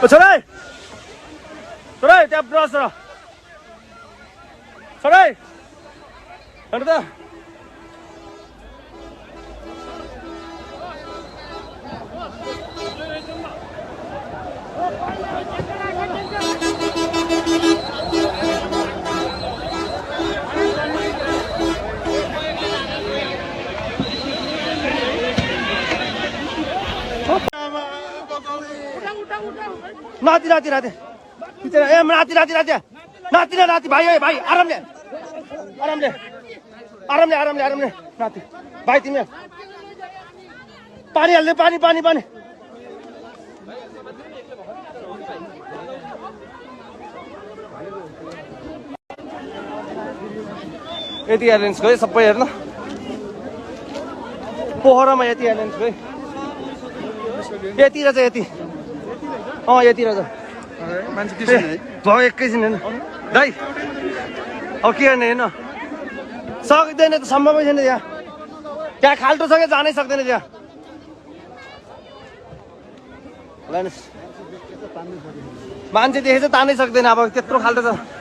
छोरा छोरा त्यहाँ ब्रस र छोरा हेर्नु त नाति नाति नाति ए नाति नाति नाति नाति ना नाति भाइ है भाइ आरामले आरामले आरामले आरामले आरामले नाति भाइ तिमी पानी हाल्ने पानी पानी पानी यति एयरलाइन्स गयो सबै हेर्न पोखरामा यति एयरलाइन्स गयो यति रहेछ यति यति रहेछ मान्छे त्यसो नै भयो एकैछिन हेर्नु दाइ अब के गर्ने हेर्नु सक्दैन त सम्भवै छैन त्यहाँ त्यहाँ खाल्टो छ क्या जानै सक्दैन त्यहाँ मान्छे देखेछ तानै सक्दैन अब त्यत्रो खाल्टो छ